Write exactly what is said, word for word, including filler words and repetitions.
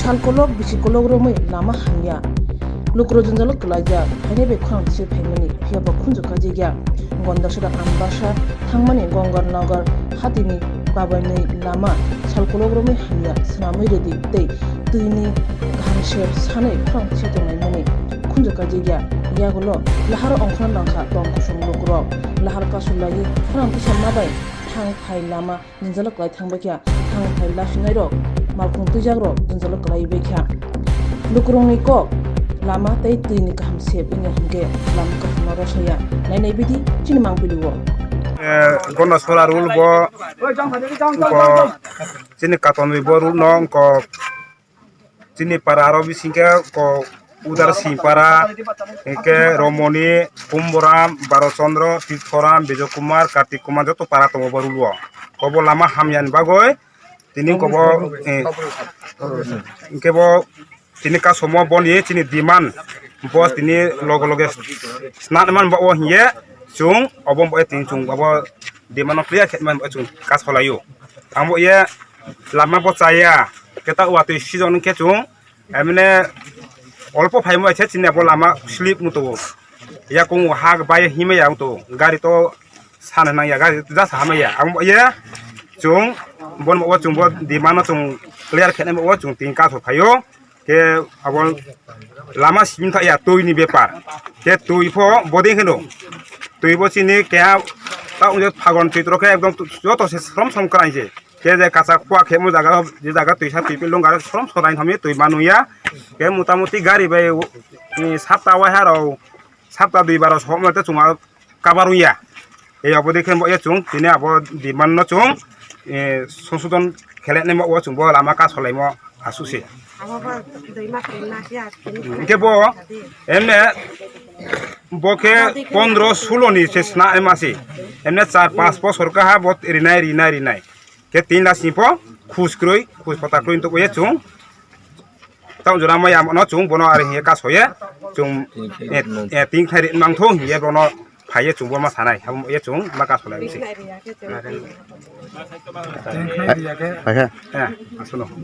Sal kolok bisi kolok romwi lama hamya. Lukurok jwngjalo kwlaijak, phainai bai khorang se phaimani, phiya bo khunju kajikya. Gondasora Ambasa thangmani Gongar Nagar hatini kabainwi lama sal kolok romwi hamya, swnamwi rwdi tei twini kaham se sanwi khorang se tonglaimani khunju kajikya. Yagulo laharo ongkhorna nangkha tong kusung lukurok. Lahar kasu laiwi khorang tisalma bai thang phai lama jwngjalo kwlai thangbaikha, thang phai lasinairok, malkhung twijakrok jwngjalo kwlaiwi baikha. Lukurokni kok lama tei twini kaham sep wngya hwnkhe lama kaphangno rwsaya. Nainai bidi chini mangpili o. Eh, Gondasora rule bo, bo chini katonwi bo rule no wngkha. Chini para aro bisingkhe ko Udar Singpara, hinkhe Romoni, Kumboram, Baro Chandra, Tirthoram, Bijoy Kumar, Kartik Kumar, joto para tongo bo rule o. Kobo lama hamyani bagwi tini kobo, eh, hinkhe bo tini kasomo boni chini demand bo tini loge loge snam man bo hiye chung obo bo tini chung obo demand no clear khe man bo chung kasolaio. Ang bo ye lama bo chaya, keta watwi season khe chung, emne olpo phaimo se chini bo lama slip muto. Yakung ha bai himaya to, gari to sana nang ya, gari to jasa hamaya. Ang bo ye chung bon bo chung bo demand no chung clear khe bo chung tin kaso phaio. Khe abo lama simi tha ya twi ni bepar. Khe twi pho boding kheno. Twi bo chini keha ta unjo phagon chitro khe ekdom joto se srom srom krai je. Khe je kacha khua khe mo jaga, je jaga twi sa twi pilung garo srom sorai thami twi manu ya. Khe mota moti gari bai, ni sapta wai haro, sapta dui baro sokma te chunga kabar ya. E abo dekhe mo ye chung, tini abo demand no chung, eh, sonsodon kheleknai mo o chung bo lama kasolaimo asuse. Abo bo dui mas ni mas ya, tini. Hwnkhe bo, emne, bo khe pondro sulo ni se sna ema se. Emne char panch bosor kaha bo rinai, rinai, rinai. Khe tin las ni pho khus kroi, khus pata kroi to ye chung. Tang jora maya no chung bono ari hiye kasoye. Chung, eh, eh, tin khai mang thung hiye bono phaiye chung bo ma sanai. Ham ye chung ma kasolai si. Hai, hai. Eh, asuno.